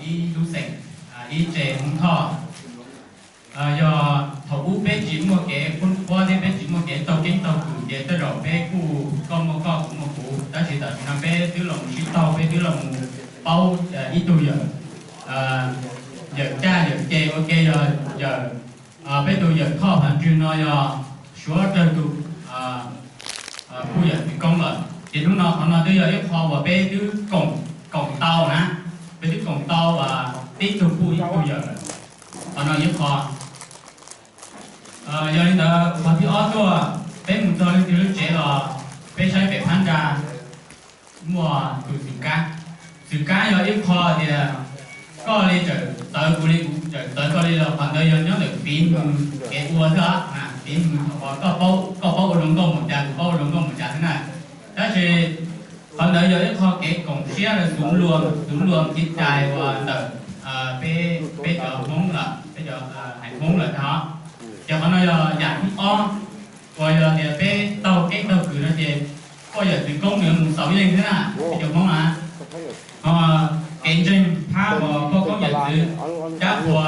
ib lub xeem, ib tse Hmoob Thoj. Yog thaum ub peb tsis muaj kev qub qhuab thiab peb tsis muaj kev taug keeb taug kwm ces tej zaum peb kuj koj muaj koj kuv muaj kuv, tab sis tam sim no peb twb los sib taug, peb twb los paub ib tug yawm, yawm caj yawm ces ua ke yog yawm, peb tus yawm Thoj Vam Ntswg no yog suav dawg tus kuj yawm Txwv Koob lawm. Ces hnub no qhov no twb yog ib qho uas peb twb koom tau na, peb twb koom tau tib tug kuj ib tug yawm lawm. Qhov no ib qho. Yog li ntawd qhov thib ob tuaj, peb mus txog leej twg lub tsev los peb saib pem phab ntsa muaj tus txwv kab. Txwv kab yog ib qho tias koj li txawm txawv kuv li kuv txawm txawv koj li los qhov ntawd yog nyob ntawm piv nws kev ua xwb, piv nws koj paub, koj paub ua zoo nkauj mus cas kuv paub ua zoo nkauj mus cas xwb na. Tab sis qhov ntawd yog ib qho kev koom siab los xuv luas, xuv luas kev cai uas ntawm peb, peb cov Hmoob lawm, peb cov haiv Hmoob lawm tag. Ces qhov no yog yam thib ob uas yog tias peb taug keeb taug kwm no ces poj yawm Txwv Koob nws mus xaus yeej thiab na, peb cov Hmoob na. Kev ntseeg phab uas poj koob yawm txwv cab qhua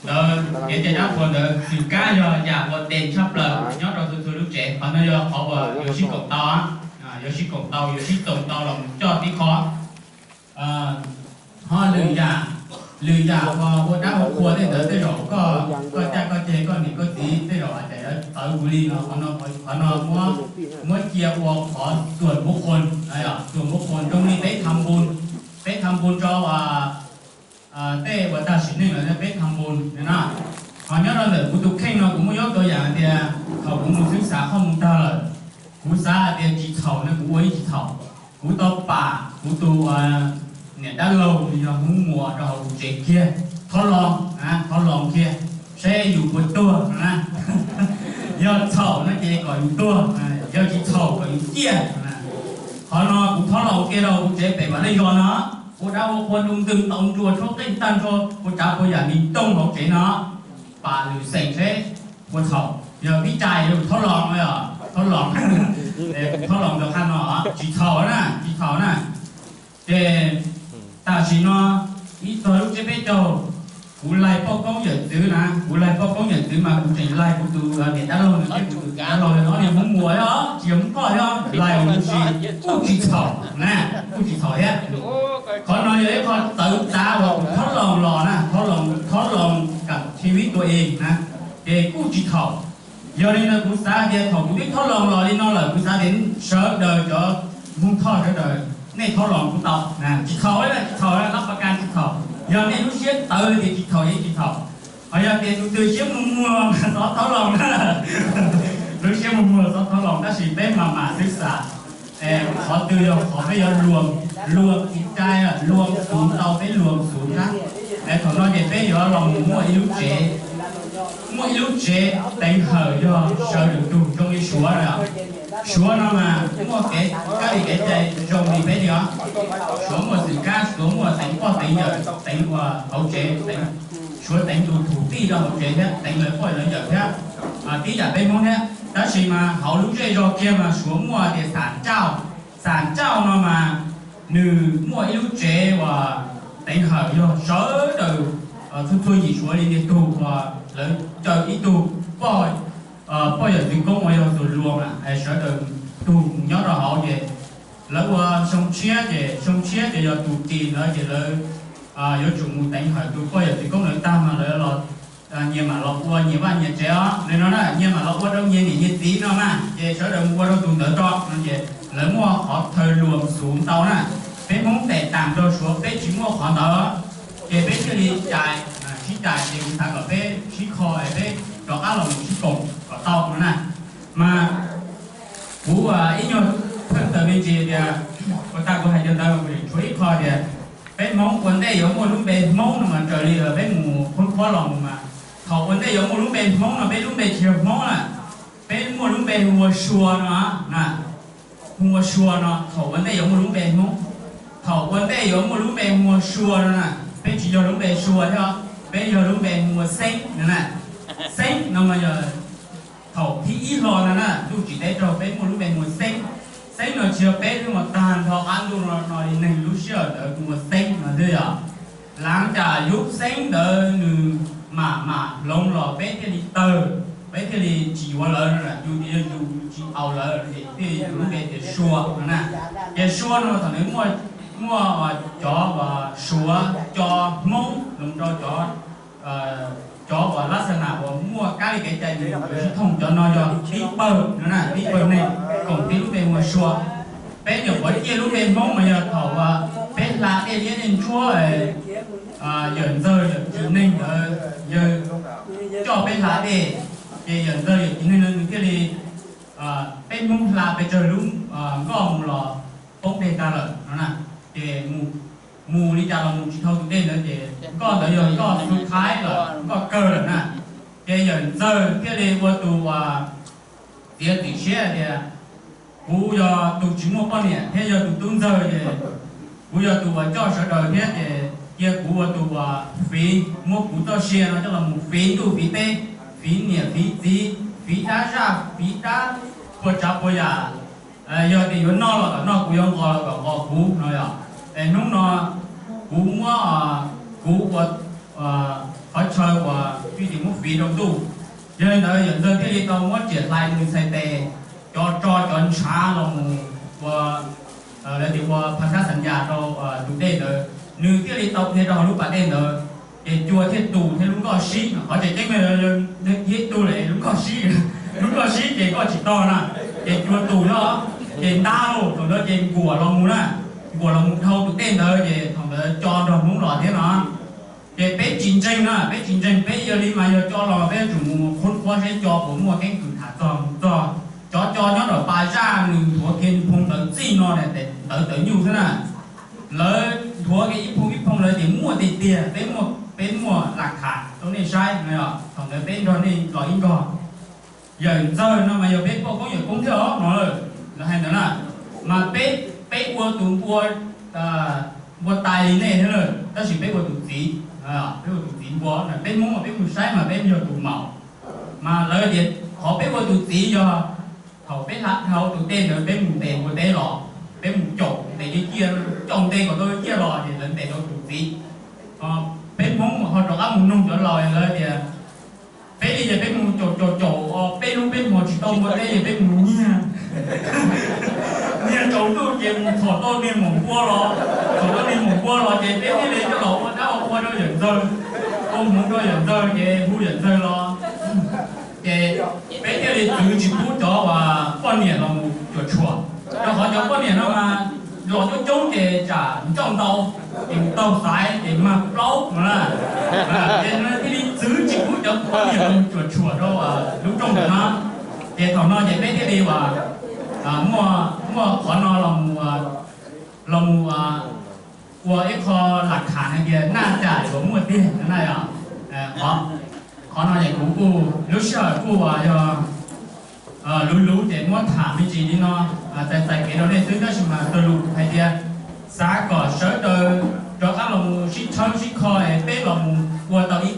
ntawd, kev cai cab qhua ntawd txwv kab yog yam uas tes tshaj plaws nyob rau txhua txhua lub tsev. Qhov no yog qhov uas yuav sib koom tau, yuav sib koom tau, yuav sib txoos tau los coj tib qho. Ho lwm yam, lwm yam uas ua dab ua qhua tej ntawd tej zaum koj, koj caj koj ceg koj niam koj txiv tej zaum hais tias yuav txawv kuv li no, qhov no, qhov no muab cia ua qhov xuam npuv qhuas, xuam npuv qhuas zoo li peb tham npun, peb tham npun rau tej uas tag sim neej lawm peb tham npun na. Ho nyob rau ntawm kuv tus kheej no kuv muaj ib tua yam tias thaum kuv mus xwb xav qhoj mus tag lawm, kuv xav hais tias tsis txhaum no kuv ua ib tsis txhaum. Kuv tau pam kuv tus niam dab laug yog Hmoob Muas rau hauv kuv tsev kiag, thov los, thov los kiag, saib yus puas tuag na. Yog txhaum no ces kom yus tuag, yog tsis txhaum kom yus ciaj. Qhov no kuv thov los kiag rau kuv tsev pem Vam Leej Zos no, ua dab ua qhua nroo ntws ntaus nruas tshuab qeej tag nrho, ua tsav ua yam li tooj hauv tsev no, pam lwm xeem seb puas txhaum. Yog vib cai yog thov los, thov los, thov los ntawd qhov no tsis txhaum na, tsis txhaum na. Ces tam sim no ib txog lub tsiab peb caug, kuv laig poj koob yawm txwv na, kuv laig poj koob yawm txwv mas kuv tseem laig kuv tus niam dab laug no thiab kuv tus dab laug no niag Hmoob Muas os, tsis yog Hmoob Thoj thiab, laig ua ntsis kuj tsis txhaum na, kuj tsis txhaum thiab. Qhov no yog ib qho txawv txav uas kuv thov los los na, thov los, thov los kam thib vib tua es na, ces kuj tsis txhaum. Yog li ntawd kuv xav tias thaum kuv twb thov los los li no lawm kuv xav tias sawv daws cov Hmoob Thoj sawv daws nej thov los kuv tau, tsis txhaum, tsis txhaum, lab pas kas tsis txhaum. Yog nej lub siab tawv tias tsis txhaum yeej tsis txhaum. Ho yog tias tus twg siab muag muag mas txhob thov los na, lub siab muag muag txhob thov los, tab sis peb mam mam xwb xas. Qhov twg yog qhov peb yuav luam, luam tis cai, luam xuv tau peb luam xuv na. Es thaum no ces peb yuav los mus muaj ib lub tsev, muaj ib lub tsev teev hawm yog sawv daws tug zoo li Suav na. Suav no mas muaj kev kab li kev cai zoo li peb li os. Suav muaj xwm kab, Suav muaj teev poj teev yawm, teev ua hauv tsev, Suav teev tus thum tij rau hauv tsev thiab, teev lawv poj lawv yawm thiab, tib yam peb Hmoob thiab. Tab sis mas hauv lub zej zog kiag mas Suav muaj tias xam tsauj, xam tsauj no mas nws muaj ib lub tsev uas teev hawm yog sawv daws txhua txhua yim Suav li niag tug uas lawv caw ib tug poj, poj yawm txwv koob uas yog tus luam na, sawv daws tug nyob rau hauv ces lawv ua xyoo tshiab ces xyoo tshiab ces yog tus tis ntawd ces lawv yuav tsum mus teev hawm tus poj yawm txwv koob ntawd tag mas lawv los nyias mam los ua nyias vaj nyias tsev os. Li no na nyias mam los ua rau nyias niam nyias txiv no na, ces sawv daws mus ua rau tus ntawd tso no ces lawv muaj qhov thawj luam xuv ntau na. Peb Hmoob tes tas nrog Suav peb tsis muaj qhov ntawd, ces peb thiaj li cais, sib cais ces kuv xav kom peb sib kho es peb rov qab los mus sib koom kom tau no na. Mas kuv ib nyuag phaj taws me ntsis tias, ua tag kuv hais cov ntawd kuv tshuav ib qho tias peb Hmoob ua ntej yuav muaj lub npe Hmoob no mas raws li peb mus qhuab qhuab los mus mas, thaum ua ntej yuav muaj lub npe Hmoob no peb lub npe tsis yog Hmoob na, peb muaj lub npe hu ua Sua no na, hu ua Sua no. Thaum ua ntej yuav muaj lub npe Hmoob, thaum ua ntej yuav muaj lub npe hu ua Sua no na, peb tsis yog lub npe Sua thiab, peb yog lub npe hu ua Xeeb no na. Xeeb no mas yog thaum thib ib hlo no na, ntuj tsim teb raug peb muaj lub npe hu ua Xeeb. Xeeb no tsis yog peb lub mus tag nrho qab ntuj no li neeg lub sij hawm ntawd hu ua Xeeb no xwb yog. Lav cas yub xeeb ntawd nws mam mam hloov los peb thiaj li tawg, peb thiaj li tsis yuav lawv no, yus tias yog yus tsis haus lawv ces thiaj li yus lub npe tias Sua no na. Ces Sua no thaum ntawd muaj, muaj cov uas Suav, cov Hmoob los rau cov, cov uas lab xa nas uas muaj kab li kev cai nws yuav sib thooj, cov no yog tib pawg no na, tib pawg neeg koom tib lub npe hu ua Sua. Peb nyuam qhuav ciaj lub npe Hmoob mas yog thaum uas peb hla dej liab dej ntsuab, yawm Ntxawg yawm Txiv Neeg ntawd yawg coj peb hla dej, ces yawm Ntxawg yawm Txiv Neeg ntawd nws thiaj li, peb Hmoob hla pes tsawg lub nkoj mus los poob dej tag lawm no na. Ces mus li cas los mus tsis dhau tus dej ntawd ces nkoj ntawd yog nkoj xub thaib lawm, nkoj kawg lawm na. Ces yawm Ntxawg thiaj li ua tus uas txiav txim siab tias kuv yog tus tsis muaj poj niam thiab yog tus tub ntxawg ces kuv yog tus uas coj sawv daws thiab ces cia kuv ua tus uas fiv, muab kuv txoj sia no coj los mus fiv ntuj fiv teb, fiv niam fiv txiv, fiv dab zaj fiv dab, puas tsav puas yam, yog tias yuav noj los kom noj kuv, yuav nqos los kom nqos kuv no yom. Es hnub no kuv muab, kuv ua qhov chaw uas tij tis muab fiv rau ntuj. Yog li ntawd yawm Ntxawg thiaj li tau muab riam hlais nws txhais tes, cov tso cov ntshav los mus ua, lawv tias ua pha kab xav yas rau tus dej ntawd, nws thiaj li tau dhia rau hauv lub pas dej ntawd. Ces cua thiaj tus thiab lub nkoj sib, qhov tseem ceeb yog thiaj tus lawm lub nkoj sib, lub nkoj sib ces nkoj tsis tog na, ces cua tus lawm, ces ntab lawm thaum ntawd ces nkuam los mus na, nkuam los mus dhau tus dej ntawd ces thaum ntawd co nrog Hmoob los thiab no. Ces peb tsis ntseeg na, peb tsis ntseeg, peb yog li mas yog co los peb yuav tsum mus qhuab qhuab saib co puas muaj keeb kwm tham txog mus txog. Cov co nyob nram pas zaj nws nthuav kiag nws phoo ntawv txij no ntawv tawv nyuj xwb na. Lawv nthuav kiag ib phoo ib phoo lawv tias muaj tiag tiag, peb muaj, peb muaj lam tham rau nej saib no. Thaum ntawd peb nrog nej los ib nkog. Yawm Ntxawg no mas yog peb poj koob yawm koob thiab os no, lawv hais ntawd na. Mas peb, peb ua tus npua, npua tais li nej thiab lawm, tab sis peb ua tus txiv, peb ua tus txiv npua na. Peb Hmoob mas peb mus saib mas peb yog tus maum. Mas lawv tias qhov peb ua tus txiv yog thaum peb hla dhau tus dej ntawd peb mus ntes npua teb los, peb mus caum ntes ciaj ciaj, caum ntes kom tau ciaj los ces lawv ntes tau tus txiv. Peb Hmoob ho rov qab mus nug cov laus lawv tias peb li ces peb mus caum caum caum peb hnub peb hmo tsis tau npua teb ces peb mus nyiag, nyiag tsaus ntuj ces mus txhom tau niag maum npua los, txhom tau niag maum npua los ces peb thiaj li coj los ua dab ua qhua rau yawm Ntxawg, ua hmoov rau yawm Ntxawg ces hu yawm Ntxawg los. Ces peb thiaj li txwv tsis pub cov uas poj niam los mus cuam tshuam, rau qhov cov poj niam no mas los coob coob ces tsam ncauj ntau ces taug xaiv ces mag plaub no na. Ces thiaj li txwv tsis pub cov poj niam los mus cuam tshuam rau lub rooj ntawm no. Ces thaum no ces peb thiaj li uas muaj, muaj qhov no los mus, los mus ua ib qho lam kham hais tias naj cas yuav muaj tiag no na yom. Qhov no ces kuv kuj lub sij hawm kuj uas yog luv luv ces muab tham me ntsis li no, txais txais kev rau nej xwb, tab sis mas txog lus hais tias xav kom sawv daws rov qab los mus sib tshawb sib kho es peb los mus ua tau ib